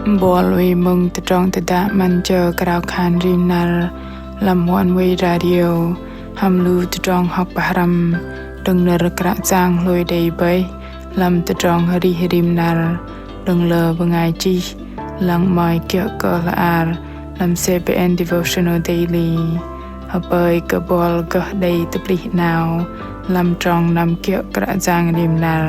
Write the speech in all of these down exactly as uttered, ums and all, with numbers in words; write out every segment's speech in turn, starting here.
Buăl oei mơ̆ng tơdrong tơdă 'Măn Jơ Krao Khan Rim Năr lăm Oneway Radio hăm lu tơdrong hŏk pơhrăm đơ̆ng nơ̆r Kră Yang hlôi đei bơih lăm tơdrong arih rim năr đơ̆ng lơ bơngai chih, lăng 'mơ̆i kiơ̆ kơ hla ar lăm C B N Devotional Daily. Hơpơi kơ buăl gơh đei tơplih 'nao lăm trong năm kiơ̆ Kră Yang rim năr.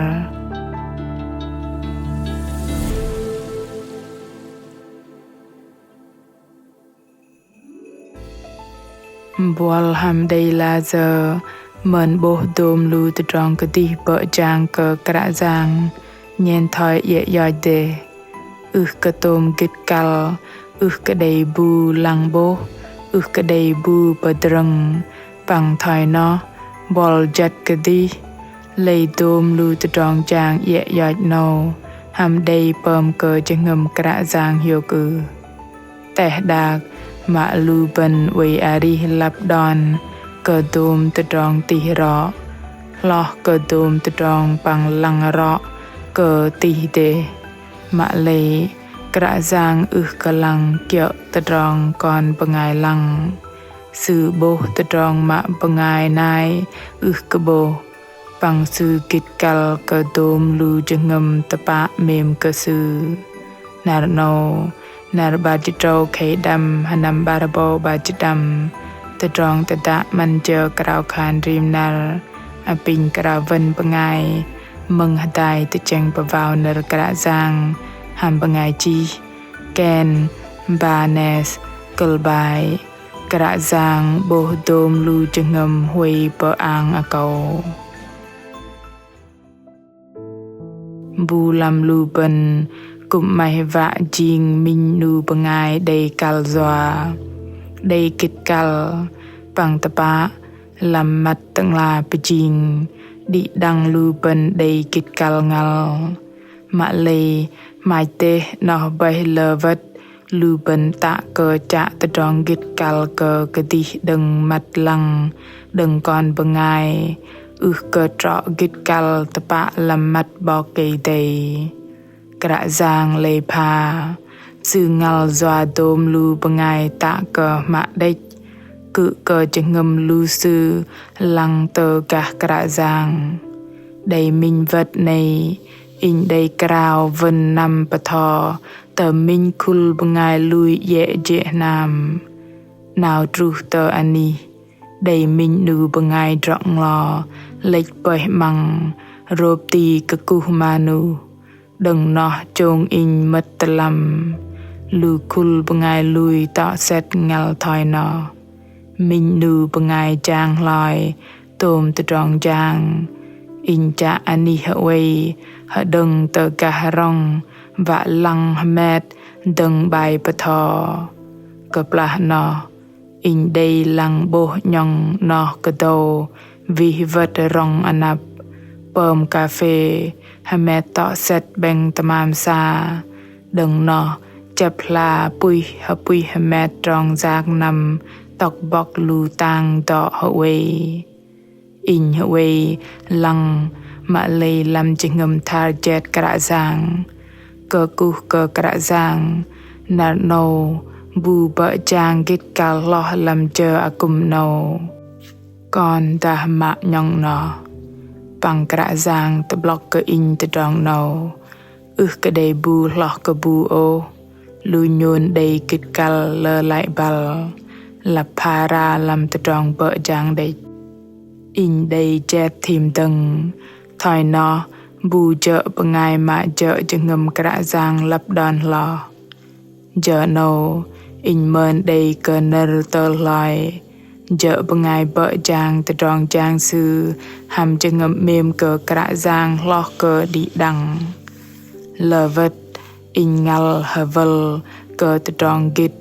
Buăl hăm đei lah sơ̆ mơn 'bôh dôm lu tơdrong kơdih bơ̆ jang kơ Kră Yang nhen thoi iĕ ioch dêh. Ưh kơ tôm gĭt kăl, ưh kơ đei bu lăng 'bôh, ưh kơ đei bu pơdrơ̆ng, păng thoi noh buăl jăt kơdih. Lei dôm lu tơdrong jang iĕ ioch 'nâu hăm đei pơm kơ jơhngơ̆m Kră Yang hiôk ưh? Teh đak mă lu bơ̆n oei arih lăp đon kơ dôm tơdrong tih rŏ, hloh kơ dôm tơdrong păng lăng rŏ kơ tih dêh. Mă lei Kră Yang ưh kơ lăng kiơ̆ tơdrong kon bơngai lăng. Sư 'bôh tơdrong mă bơngai nai ưh kơ 'bôh, păng Sư gĭt kăl kơ dôm lu jơhngơ̆m tơpă 'mêm kơ Sư. Năr 'nâu, năr 'bar jĭt tơdrâu khei đăm, sơnăm 'bar rơbâu 'bar jĭt đăm, tơdrong tơdă 'Măn Jơ Krao Khan Rim Năr apinh krao wơ̆n bơngai mơ̆ng hơdai tơchĕng pơwao nơ̆r Kră Yang hăm bơngai chih Ken Barnes, kơ̆l bai Kră Yang 'bôh dôm lu jơhngơ̆m huay pơ-ang akâu. Bu lăm lu bơ̆n kư̆m 'maih wă jing minh 'nu bơngai đei kăl yua, đei gĭt kăl, păng tơpă lăm măt Tơ'ngla pơjing, đĭ đăng lu bơ̆n đei gĭt kăl ngăl. Mă lei 'maih dêh 'noh bơih lơ wơ̆t lu bơ̆n tă kơ chă tơdrong gĭt kăl kơ kơdih đơ̆ng măt lăng đơ̆ng kon bơngai, ưh kơ trŏ gĭt kăl tơpă lăm măt 'Bok Kei-Dei. Kră Yang lei pha, Sư ngăl yua dôm lu bơngai tă kơ hmă đĕch, kư̆m kơ jơhngơ̆m lu sư lăng tơ gah Kră Yang. Đei minh wơ̆t 'nâu, inh đei krao wơ̆n năm bơtho tơ minh khul bơngai lui iĕ jê̆ hnam. 'Nao truh tơ anih, đei minh 'nu bơngai drŏ-nglo lĕch pơih 'măng, rôp ti kơkuh manuh. Đơ̆ng noh chông inh mơ̆t tơlăm, lu khul bơngai lui tŏ sĕt ngăl thoi noh. Minh 'nu bơngai jang hloi tôm tơdrong jang. Inh chă anih hơwei hơđơ̆ng tơ gah rŏng, wă lăng hơmet dơ̆ng 'bai bơtho. Kơplah noh, inh đei lăng 'bôh 'nhŏng noh kơdâu wih wơ̆t rŏng anăp, pơm ka phê, hơmet tŏ sĕt 'bĕng tơmam sa. Đơ̆ng noh chĕp hla puih hơpuih hơmet trong yak năm tŏk bŏk lu tang dŏ hơwei. Inh hơwei lăng mă lei lăm jơhngơ̆m thar jet Kră Yang. Kơkuh kơ Kră Yang, năr 'nâu bu bơ̆ jang gĭt kăl hloh lăm jơ akŭm 'nâu. Kon dah mă 'nhŏng noh, păng Kră Yang tơ'blŏk kơ inh tơdrong 'nâu. Ưh kơ đei bu hloh kơ bu ôh, lu nhôn đei gĭt kăl lơlăi băl, lăp phara lăm tơdrong bơ̆ jang đĕch. Inh đei jet thim dơ̆ng, thoi noh bu jơ̆ bơngai mă jơ̆ jơhngơ̆m Kră Yang lăp đon hloh. Jơ 'nâu, inh mơn đei kơ nơ̆r tơl hloi jơ̆ bơngai bơ̆ jang tơdrong jang sư hăm jơhngơ̆m 'mêm kơ Kră Yang hloh kơ đĭ đăng. Lơ wơ̆t, inh ngăl hơwơl kơ tơdrong gĭt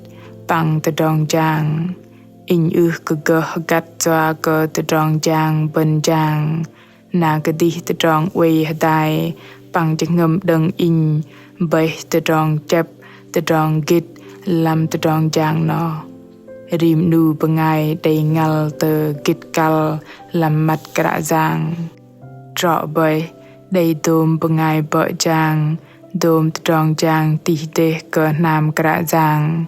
păng tơdrong jang. Inh ưh kơ gơh hơgăt yua kơ tơdrong jang bơ̆n jang. Na kơdih tơdrong oei hơdai păng jơhngơ̆m đơ̆ng inh bơih tơdrong chĕp, tơdrong gĭt lăm tơdrong jang noh. Rim 'nu bơngai đei ngăl tơ gĭt kăl lăm măt Kră Yang. Trŏ bơih, đei dôm bơngai bơ̆ jang Dôm tơdrong jang tih dêh kơ hnam Kră Yang,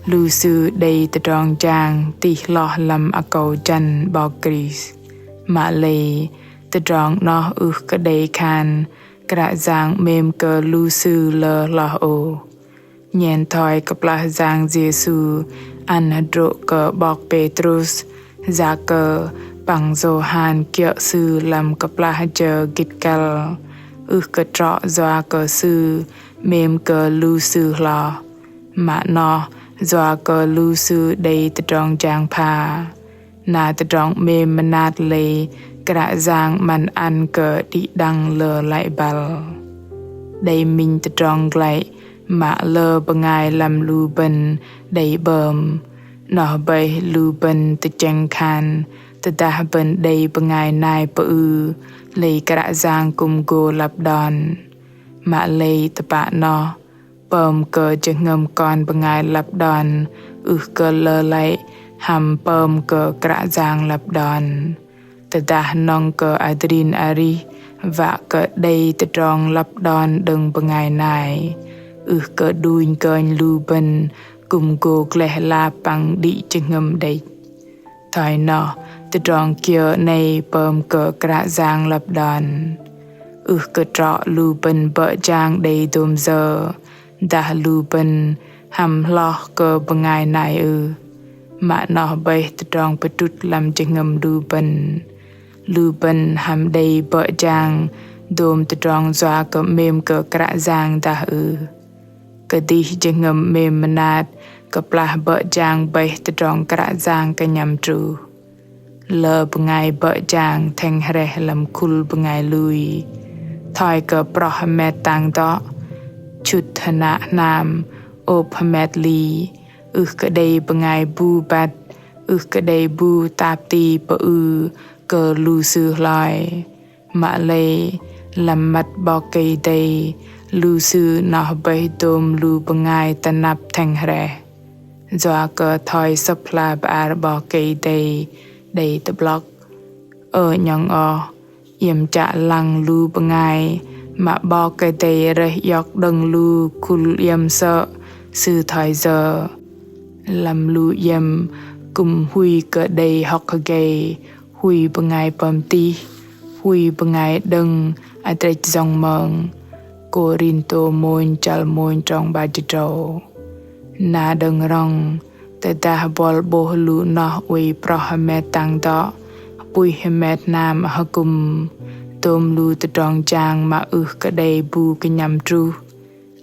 lu sư đei tơdrong jang tih hloh lăm akâu jăn 'Bok Krist. Mă lei, tơdrong 'noh ưh kơ đei khan Kră Yang 'mêm kơ lu sư lơ hloh ôh. Nhen thoi kơplah Yang Yêsu ăn hơdrô̆ kơ 'bok Pêtrus, Yakơ păng Yôhan kiơ̆ Sư lăm kơplah jơ gĭt kăl, ưh kơ trŏ yua kơ Sư 'mêm kơ lu sư hloh, mă 'noh yua kơ lu sư đei tơdrong jang pha. Na tơdrong 'mêm mơnat lei Kră Yang 'măn ăn kơ đĭ đăng lơ lăi băl. Đei minh tơdrong glăi mă lơ bơngai lăm lu bơ̆n đei 'bơm. 'Noh bơih lu bơ̆n tơchĕng khan tơdah bơ̆n đei bơngai nai pơư, lei Kră Yang kư̆m gô lăp đon. Mă lei tơpă 'noh, pơm kơ jơhngơ̆m kon bơngai lăp đon ưh kơ lơ lăi hăm pơm kơ Kră Yang lăp đon. Tơdah nŏng kơ adrin arih wă kơ đei tơdrong lăp đon đơ̆ng bơngai nai, ưh kơ đunh kơnh lu bơ̆n kư̆m gô gleh lap păng đĭ jơhngơ̆m đĕch. Thoi noh, tơdrong kiơ 'nâu pơm kơ Kră Yang lăp đon? Ưh kơ trŏ lu bơ̆n bơ̆ jang đei dôm yơ, dah lu bơ̆n hăm hloh kơ bơngai nai ưh? Mă 'noh bơih tơdrong pơdrŭt lăm jơhngơ̆m lu bơ̆n. Lu bơ̆n hăm đei bơ̆ jang dôm tơdrong yua kơ 'mêm kơ Kră Yang dah ưh? Kơdih jơhngơ̆m 'mêm mơnat kơplah bơ̆ jang bơih tơdrong Kră Yang kơnhăm truh. Lơ bơngai bơ̆ jang thĕng hrĕh lăm khul bơngai lui, thoi kơ proh hơmet tang dŏ, chŭt hơnă hnam, ôp hơmet li, ưh kơ đei bơngai bu băt, ưh kơ đei bu tap ti pơư kơ lu sư hloi. Mă lei, lăm măt 'Bok Kei-Dei, lu sư 'noh bơih dôm lu bơngai tơnăp thĕng hrĕh. Yua kơ thoi Sơ̆p hla bơar 'Bok Kei-Dei đei tơ'blŏk: Ơ 'nhŏng oh, iĕm chă lăng lu bơngai mă 'Bok Kei-Dei rơih iŏk đơ̆ng lu khul iĕm sơ̆ sư thoi yơ. Lăm lu iĕm kư̆m hui kơ đei hŏk hơgei, hui bơngai pơm tih, hui bơngai đơ̆ng adrĕch yŏng mơng. Kôrintô mônh chăl mônh trong 'bar jĭt tơdrâu. Na đơ̆ng rŏng, tơdah buăl 'bôh lu 'noh oei proh hơmet tang dŏ, hơpuih hơmet hnam hơkŭm, dôm lu tơdrong jang mă ưh kơ đei bu kơnhăm truh,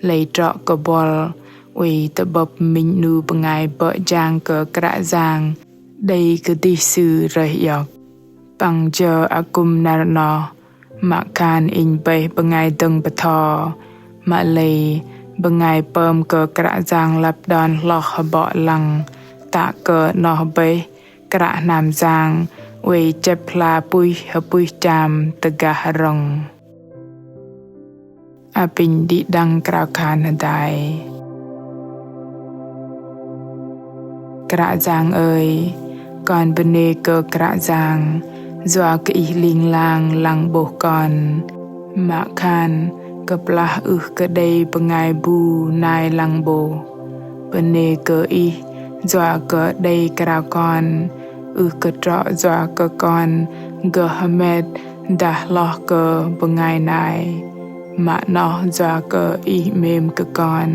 lei trŏ kơ buăl oei tơ'bơ̆p minh 'nu bơngai bơ̆ jang kơ Kră Yang đei kơdih Sư rơih iŏk. Păng jơ akŭm năr 'noh, mă khan inh bơih bơngai dơ̆ng bơtho, mă lei bơngai pơm kơ Kră Yang lăp đon hloh hơbŏ lăng, tă kơ 'noh bơih kră hnam yang oei chĕp hla puih hơpuih cham tơgah rŏng. Apinh đĭ đăng krao khan hơdai. Kră Yang ơi, kon bơnê kơ Kră Yang yua kơ Ih ling lang lăng 'bôh kon. Mă khan kơplah ưh kơ đei bơngai bu nai lăng 'bôh. Bơnê kơ Ih yua kơ đei krao kon, ưh kơ trŏ yua kơ kon gơh hơmet dah hloh kơ bơngai nai. Mă 'noh yua kơ Ih 'mêm kơ kon.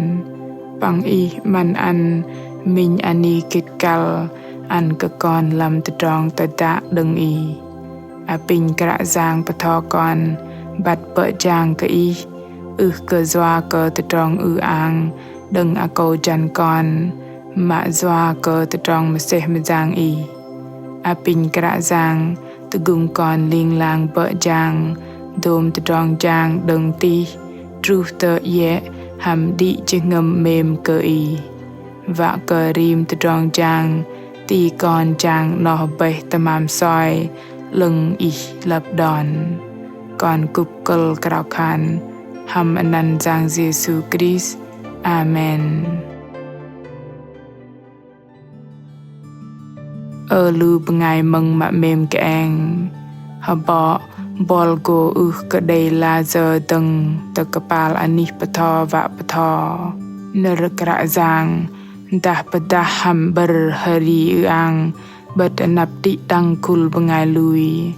Păng Ih 'măn ăn minh anih gĭt kăl ăn kơ kon lăm tơdrong tơdă đơ̆ng Ih. Apinh Kră Yang bơtho kon băt bơ̆ jang kơ Ih, ưh kơ yua kơ tơdrong ư-ang đơ̆ng akâu jăn kon, mă yua kơ tơdrong mơsêh mơyang Ih. Apinh Kră Yang tơgŭm kon ling lang bơ̆ jang dôm tơdrong jang đơ̆ng tih truh tơ iĕ hăm đĭ jơhngơ̆m 'mêm kơ Ih. Wă kơ rim tơdrong jang ti kon jang 'noh bơih tơmam soi 'lơ̆ng Ih lăp đon. Kon kŭp kơ̆l krao khan hăm anăn Yang Yêsu Krist. Amen. Ơ lu bơngai mơ̆ng mă 'mêm kơeng, hơbŏ Buăl gô ưh kơ đei lơ jơ dơ̆ng tơ kơpal anih pơtho wă pơtho. Nơ̆r Kră Yang dah pơdah hăm 'bơ̆r hơri ư-ang 'bơ̆t anăp đĭ đăng khul bơngai lui.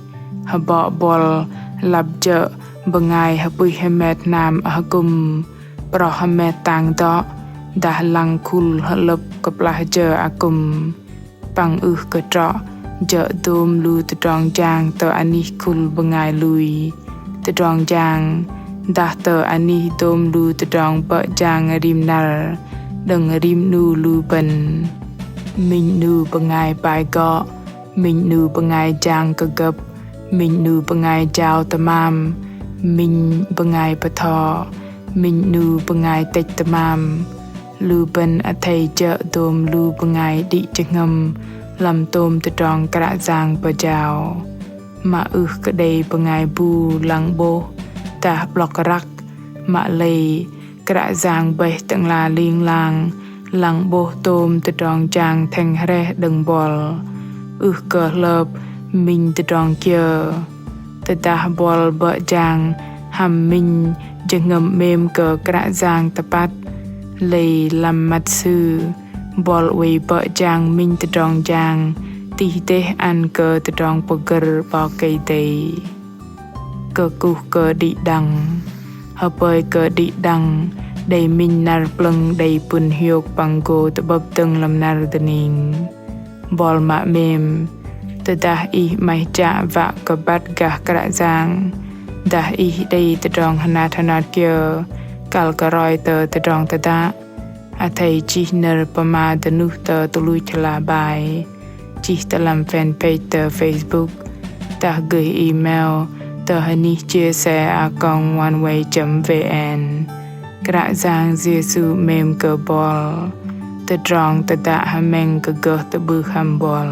Hơbŏ buăl lăp jơ̆ bơngai hơpưih hơmet hnam akŭm, prŏ hơmet tang dŏ, dah lăng khul hơlơ̆p kơplah jơ akŭm. Păng ưh kơ trŏ jơ̆ dôm lu tơdrong jang tơ anih khul bơngai lui. Tơdrong jang dah tơ anih dôm lu tơdrong bơ̆ jang rim năr đơ̆ng rim 'nu lu bơ̆n. Minh 'nu bơngai bai gŏ, minh 'nu bơngai jang kơgơ̆p, minh 'nu bơngai jao tơmam, minh bơngai pơtho, minh 'nu bơngai tĕch tơmam. Lu bơ̆n athei jơ̆ dôm lu bơngai đĭ jơhngơ̆m lăm tôm tơdrong Kră Yang pơjao. Mă ưh kơ đei bơngai bu lăng 'bôh dah 'blŏk răk, mă lei Kră Yang bơih Tơ'ngla ling lang lăng 'bôh tôm tơdrong jang thĕng hrĕh đơ̆ng buăl. Ưh kơ hlơp minh tơdrong kiơ. Tơdah buăl bơ̆ jang hăm minh jơhngơ̆m 'mêm kơ Kră Yang tơpăt, lei lăm măt Sư, buăl oei bơ̆ jang minh tơdrong jang tih dêh ăn kơ tơdrong pơgơ̆r 'Bok Kei-Dei. Kơkuh kơ đĭ đăng. Hơpơi kơ đĭ đăng đei minh năr plơ̆ng đei pŭn hiôk păng gô tơ'bơ̆p dơ̆ng lăm năr dơning. Buăl mă 'mêm. Tơdah ih 'maih chă wă kơ băt gah Kră Yang, dah ih đei tơdrong hơnat hơnat kiơ kăl kơ roi tơ tơdrong tơdă, athei chih nơ̆r pơma dơnuh tơ tơluch hla bơar, chih tơ lăm fanpage tơ Facebook, dah gơh email tơ hơnih chia sẻ a còng oneway chấm vn. Kră Yang Yêsu 'mêm kơ buăl. Tơdrong tơdă hơmĕng kơ gơh tơ'bưh hăm buăl.